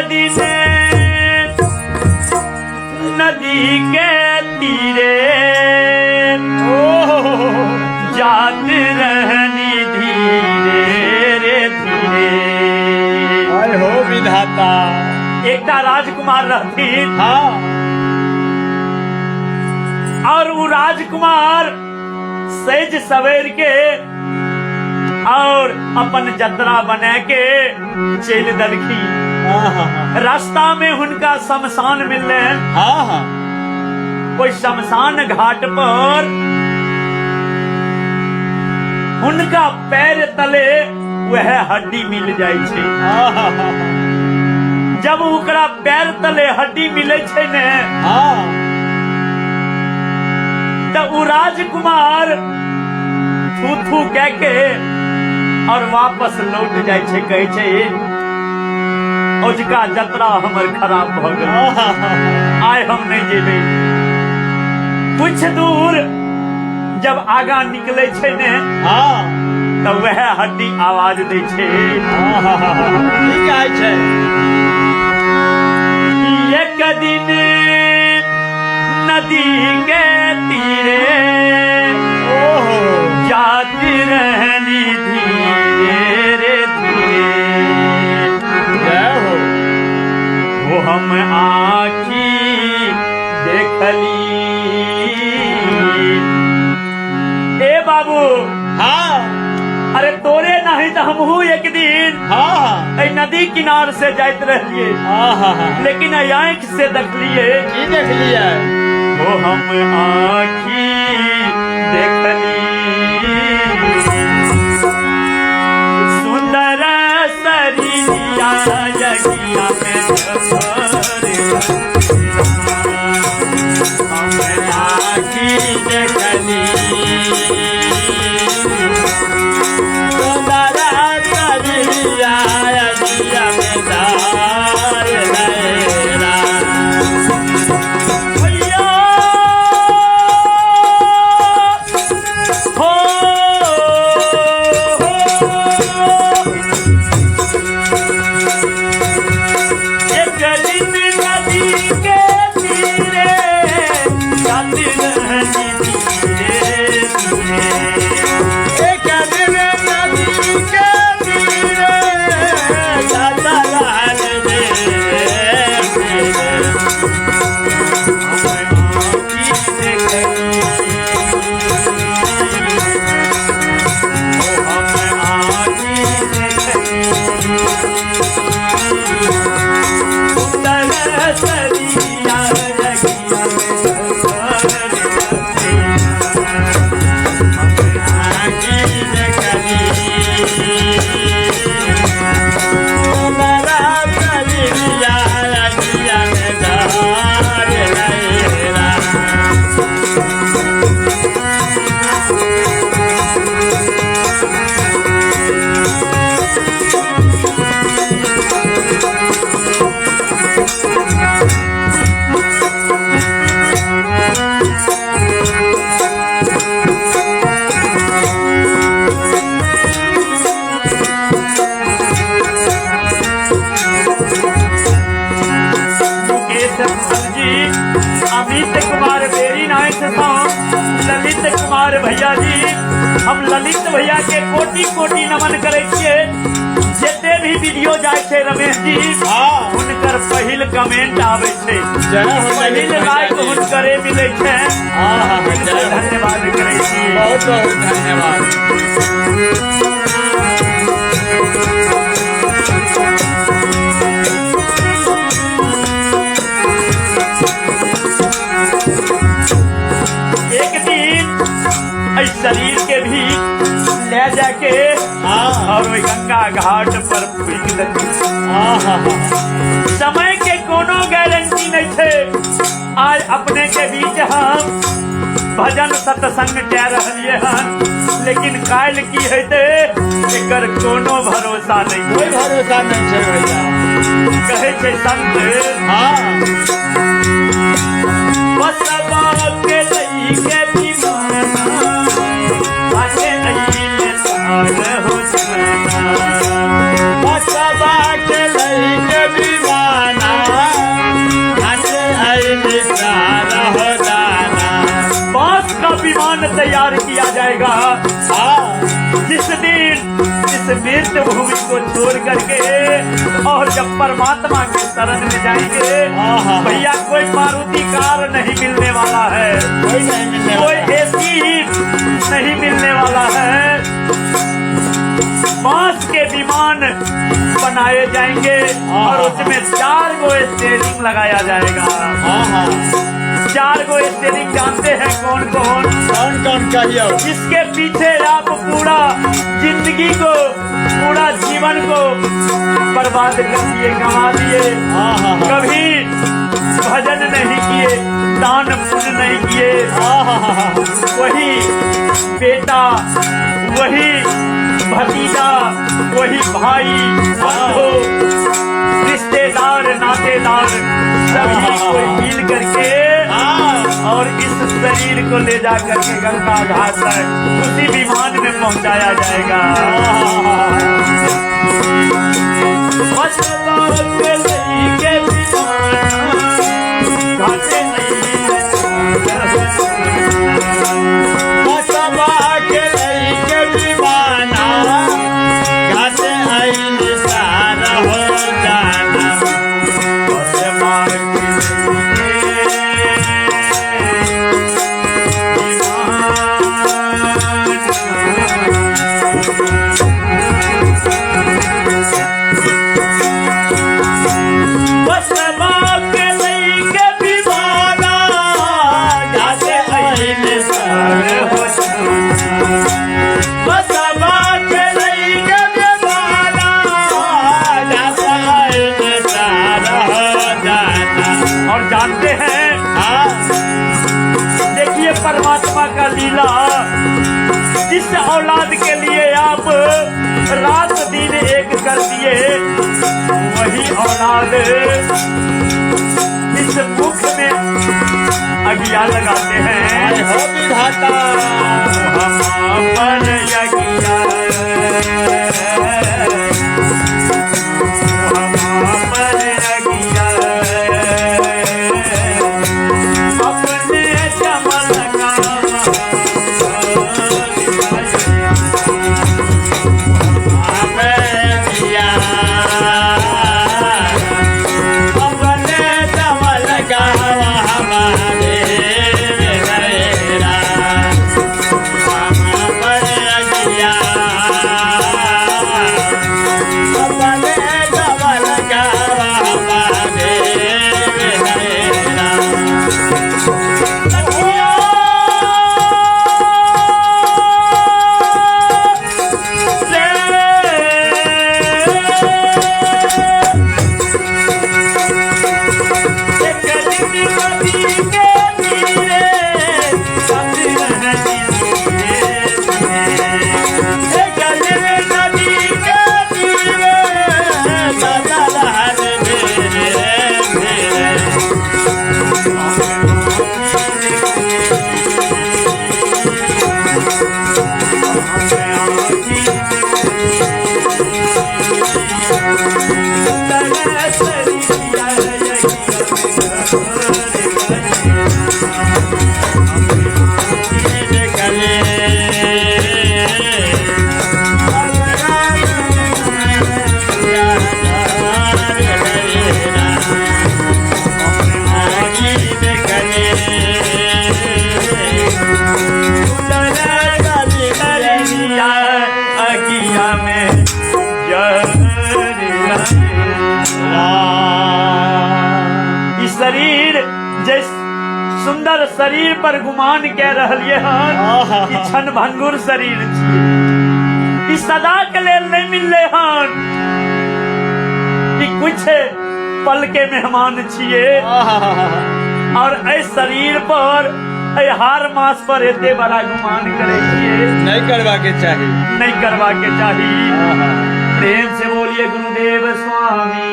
दिन नदी के तीरे जात रहनी धीरे रे धीरे। आय हो विधाता। एकटा राजकुमार रहथिन। हाँ। और वो राजकुमार सेज सवेर के और अपन जतरा बना के चल दलखी। हाँ। रास्ता में हुनका शमशान मिलने। हाँ हाँ। कोई शमशान घाट पर हुनका पैर तले वह हड्डी मिल जाय छै। हाँ। जब ओकरा पैर तले हड्डी मिले छै ने हाँ। त उ राजकुमार थू थू कह के और वापस लौट जाय छै, कहै छै ओजका जतरा हमर खराब भ गेल, आइ हम नहीं जेबै। कुछ दूर जब आगा निकले छै ने हाँ। त वह हड्डी आवाज दै छै। की कहै छै? एक दिन नदी के तीरे ओहो जात रहनी धीरे रे धीरे। जय हो। वो हम आखी देखली। ए बाबू। हाँ। अरे तोरे नहीं तो हमहू एक दिन हाँ। ए नदी किनार से जाइत रहिए, हाँ हाँ। लेकिन आँख से देखलिए। की देखलिए? वो हम आखी देखली सुंदर सरिया जगिया में हम आखी देखली सुंदर सरिया अगिया में दार लहरा। भैया हो एक दिन नदी के तीरे जात रहनी धीरे धीरे। एक दिन नदी के तीरे जाता रहल धीरे धीरे। आखी देखली सुंदर सरिया अगिया में दार लहरा। मुकेश जी, अमित कुमार वेरी नाइस सॉन्ग। ललित कुमार भैया जी, हम ललित भैया के कोटि कोटि नमन करे छियै। जते भी वीडियो जाय छै रमेश जी, हाँ। हुनकर पहिल कमेंट आबै छै, जय हो ललित पहिल भैया लाइक जी। हुनकरे मिलै छै। हाँ हाँ, जय हो। धन्यवाद करै छी। बहुत बहुत धन्यवाद। एक दिन एहि शरीर के भी ले जाके हाँ। और ओहि गंगा घाट पर फूक देलखिन। हाँ हाँ। समय के कोनो गारंटी नहीं छै। आज अपने के बीच हम भजन सत्संग कह रहलिए हन, लेकिन काल्हि की हेतै एकर कोनो भरोसा नहीं। कोई भरोसा नहीं छै भैया। कहै छै संत। हाँ। बसवा के लई के दीवाना आके अइले सार हो जाना। बसवा के लई के दीवाना इस मृत भूमि को छोड़ करके और जब परमात्मा के शरण में जाएंगे, भैया कोई मारुति कार नहीं मिलने वाला है, कोई नहीं मिलने कोई वाला, एसी नहीं मिलने वाला है। बांस के विमान बनाए जाएंगे और उसमें 4 गो स्टेरिंग लगाया जाएगा। हाँ हाँ 4 गो स्टेरिंग जानते हैं कौन कौन? कौन कौन कहियो? जिसके पीछे आप पूरा जिंदगी को, पूरा जीवन को बर्बाद कर दिए, गंवा दिए, हाँ हाँ कभी भजन नहीं किए, दान पुण्य नहीं किए। हाँ हाँ वही बेटा, वही भतीजा, वही भाई बंधु, रिश्तेदार, नातेदार सभी को मिल करके और इस शरीर को ले जा करके गंगा घाट तक उसी विमान में पहुंचाया जाएगा। बस के घाटे और जानते हैं, देखिए परमात्मा का लीला, जिस औलाद के लिए आप रात दिन एक कर दिए, वही औलाद इस मुख में अगिया लगाते हैं। हो विधाता हम अगिया, शरीर जैस सुंदर शरीर पर गुमान कह रहलिए हन कि क्षण भंगुर शरीर छियै, ई सदा के लेल नहीं मिलले हन कि कुछ पल के मेहमान छियै। और एहि शरीर पर, एहि हार मास पर एते बड़ा गुमान करे छियै, नहीं करवा के चाही, नहीं करवा के चाही। प्रेम से बोलिए गुरुदेव स्वामी।